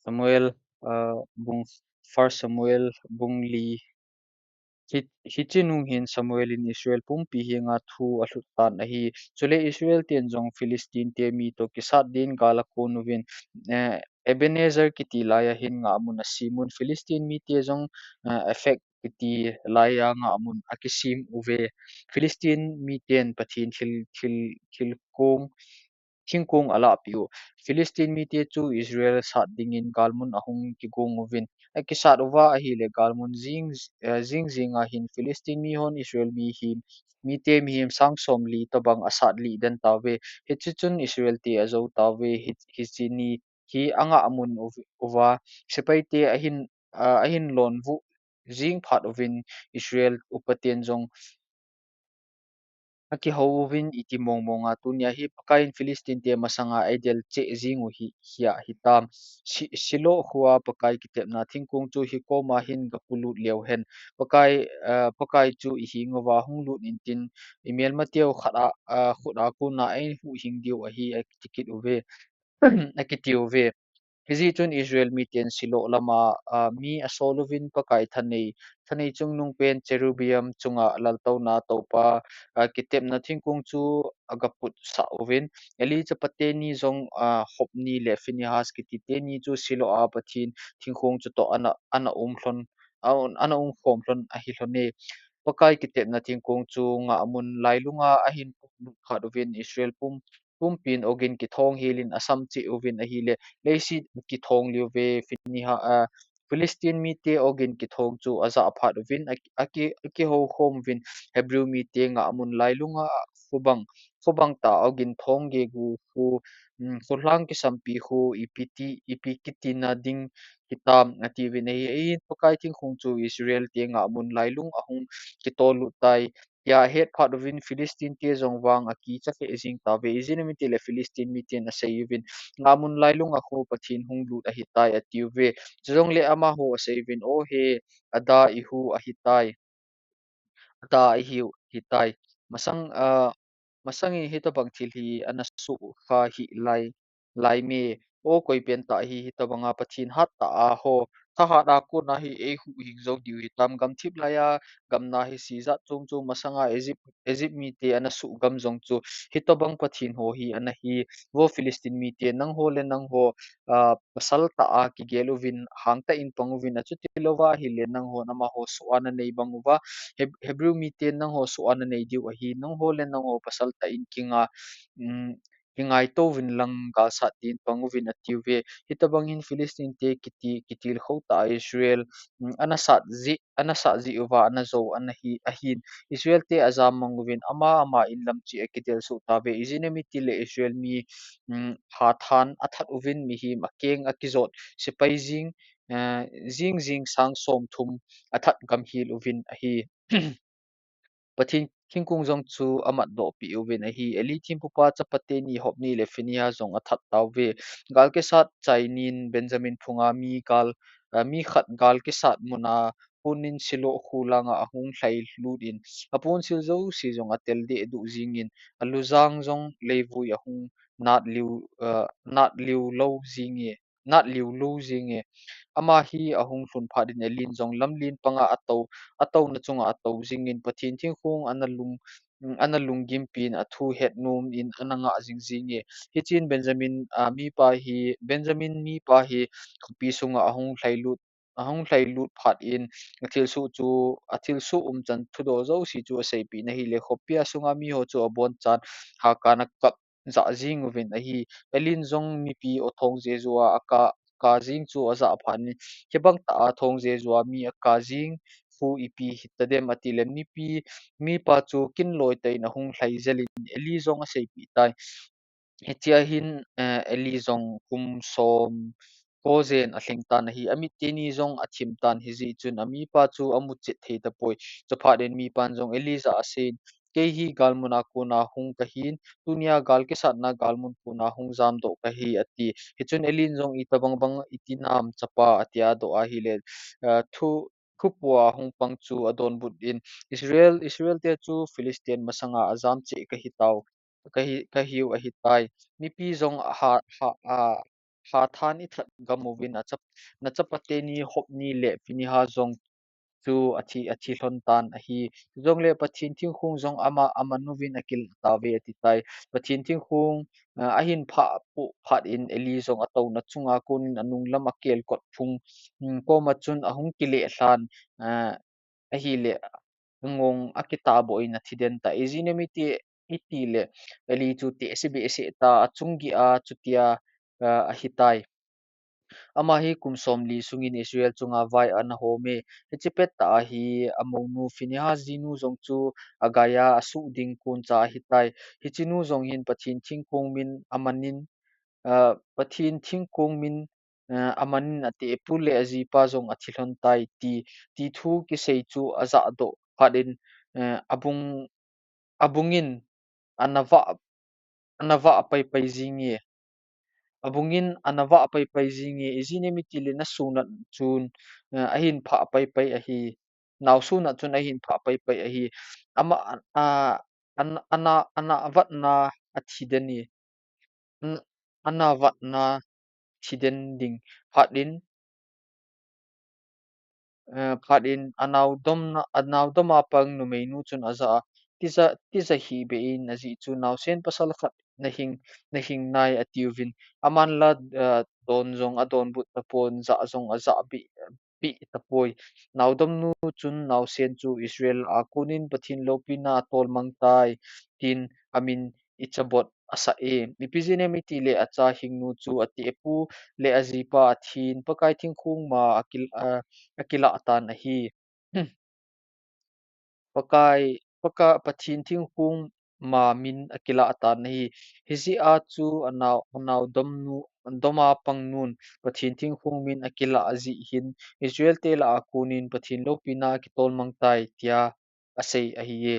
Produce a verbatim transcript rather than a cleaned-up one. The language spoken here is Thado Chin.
Samuel, ah, bung, First Samuel bung li. Hi, hiche nung hin Samuel in Israel pumpi henga thu alhut tan ahi. Chule Israel ten jong Philistine te mi toh kisat din gal akon uvin, eh, Ebenezer kiti laiya hin ngahmun asemun, Philistine mite jong, eh, Aphek kiti laiya ngahmun akisem uve. Philistine miten Pathen thil, thil, thilkong, thingkong alahpeh u. Philistine mite chu Israel sat dingin galmun ahung kigong uvin. Akisat uva ahile galmun jing, eh, jing jinga hin Philistine mihon Israel mihem, mite mihem sang somli tobang asat lih den tauve. Hiche chun Israel te ajou tauve. Hi, hiche ni hi angahmun uv-, uva. Sepai te ahin, ah, ahin lonvuh jing phat uvin Israel upa ten jong akihou uvin iti mong monga tunia hi Pakaiyin Philistine te masanga eidel cheh jing u hi, hia hitam. Si-, Silo khoa Pakai kitepna thingkong chu hikoma hin gapolut leu hen. Pakai, ah, Pakai chu ihenguva hung lut intin imelmateu khat a, ah, khut a kona eihuhhing diu ahi akiti kit uve. Akiti uve. Hijeh chun Israel miten Silo lama, ah, mi asol uvin Pakai thanei, thanei chungnungpen cherubim chunga laltouna toupa, ah, kitepna thingkong chu agaputsah uvin. Eli chapa teni jong, ah, Hophni le Phinehas kiti teni chu Silo a Pathen thingkong chutoh ana, ana um lhon, a, ana umkhom lhon ahi lhone. Pakai kitepna thingkong chu ngahmun lailunga ahin pumlut phat uvin Israel pum pumpin ogin kithong helin asam cheh uvin ahile, leiset kithong liuve. Phinehas, ah, Philistine mite ogin kithong chu ajah phat uvin, aki, aki, akihoukhom uvin, Hebrew mite ngahmun lailunga khubang, khubang ta ogin thong gegu khu, um, khuhlang kisampi khu ipi ti, ipi kitina ding hitam atiuvin ahi. Ahin Pakai thingkong chu Israel te ngahmun lailung ahung kitollut tai. Tia ahet phat uvin Philistine te jong vang akicha lheh jing tauve. Ijeh inem itile Philistine miten asei uvin, ngahmun lailunga khu Pathen hung lut ahitai atiuve. Chujongle amaho asei uvin, O he, ada ihu ahitai. Ada ihu ahitai. Masang, ah, masangin hitobang thil hi ana sohkha hih lai, lai me. O koi pen tah hi, hitobanga Pathen hat tah a ho, thahat a kona hi eihuhhing jou diu hitam. Gamthip laiya gamna hi sijat chom chu masanga Egypt, Egypt mite ana suhgam jong chu hitobang pathen ho hi ana hi. Vo Philistine mite, nangho le nangho, ah, pasal tah a kigel uvin, hangtah in pang uvin, achuti louva ahile nanghon amaho soh a nanei bang uva, Heb-, Hebrew mite nangho soh a nanei diu ahi, nangho le nangho pasal tah in kinga, um, kingaito uvin lang galsat din pang uvin atiuve. Hitobang hin Philistine te kiti, kitilkhou tah a Israel, um, ana sat jeh, ana sat jeh uva ana jou ana hi, ahin. Israel te ajam mang uvin ama, ama in lam cheh a kidelsuh tauve. Ijeh inem itile Israel mi, um, hathan athat uvin mihem akeng akijot sepai jing, eh, jing jing sang somthum athat gamhel uvin ahi. Pathen thingkong jong chu amatdoh peh uvin ahi. Eli thempupa chapa teni Hophni le Phinehas jong athat tauve. Gal kisat chainin Benjamin phunga mi gal, ah, mi khat gal kisat muna ponin Silo kho langa ahung lhailut in, aponsil jouse jong atel dehduh jingin, alujang jong leivui ahung nat liu, ah, nat liu lou jinge. Nat liu lou jinge. Ama hi ahung lhun phat in Elin jong lamlen panga atou, atouna chunga atou jingin Pathen thingkong ana lung, ana lunggim pin athu het nom in ana ngah jing jinge. Hichun Benjamin, ah, mipa hi, Benjamin mipa hi khopi sunga ahung lhailut, ahung lhailut phat in athilsoh chu, athilsoh umchan thudoh jouse chu aseipeh in ahile, khopi a sunga miho chu abonchan hakan akap jah jing uvin ahi. Elin jong mipi o thong jejua aka, aka jing chu ajah phat in, hibang tah a thong jejua mi aka jing khu ipi hitadem atile, mipi, mipa chu kinloi tah in ahung lhai jel in Eli jong aseipeh tai. Hichea hin, eh, Eli jong kum som ko jen alhing tan ahi. Amit teni jong athim tan, hijeh chun amipa chu amuchet thei tapoi. Chuphat in mipan jong Eli jah a aseiyin, kei hi galmuna kona hung kahin, tunia gal kisatna galmun kona hung jamdoh kahi, ati. Hichun Elin jong, itobang bang iti nam chapa, atia adoh ahile, eh, thu, thupua hung pang chu adonbut in, Israel, Israel te chu Philistine masanga ajam cheh kahi tau, kahi, kahiu ahitai. Mipi jong ha, ha, a, pha than ithat gam uvin, achap-, nachapa teni Hophni le Phinehas jong chu athi, athi lhon tan ahi. Chujongle Pathen thingkhong jong ama, aman uvin akilah tauve ati tai. Pathen thingkhong, ah, ahin phah poh phat in Eli jong atouna chunga konin anung lam akelkot phung, um, koma chun ahung kile lhan, ah, ahile angong akitahboh in athi den tai. Ijeh inem iti, itile Eli chu tehse behseh ta, achung geiya chutia, ah, ahi tai. Ama hi kum somli sungin Israel chunga vai ana hom e. Hiche pettah a hi amounu Phinehas jinu jong chu agaiya asuh ding koncha ahi tai. Hichenu jong hin Pathen thingkhong min amanin, ah, Pathen thingkhong min, ah, amanin atehpu le ajipa jong athi lhon tai ti, ti thu kisei chu ajahdoh phat in, eh, abung, abungin ana vah, ana vah paipai jinge. Abungin ana vah paipai jinge. Ijeh inem itile naosen a chun, eh, ahin phah paipai ahi. Naosen a chun ahin phah paipai ahi. Ama, a, an, ana, ana vatna athi den e. An, ana vatna thi den ding. Phat in, eh, phat in anaodomna, anaodom a pang numeinu chun ajah a, tija, tija hih beh in ajeh chu naosen pasal khat nahing, nahing nai atiuvin. Aman la, eh, don jong adonbut tapon, jah jong ajah bih, bih tapoi. Naodomnu chun naosen chu Israel a konin Pathen loupina atolmang tai, tin amin ichabot asah e. Ipi jeh inem itile acha hingnu chu atehpu le ajipa athin Pakai thingkhong ma akil-, a, akilah tan ahi. Pakai, Paka-, Pathen thingkhong ma min akilah tan ahi. Hijeh a chu anao, anaodomnu, dom a pangnun Pathen thingkhong min akilah jeh hin Israel te lah a konin Pathen loupina akitolmang tai tia asei ahi e.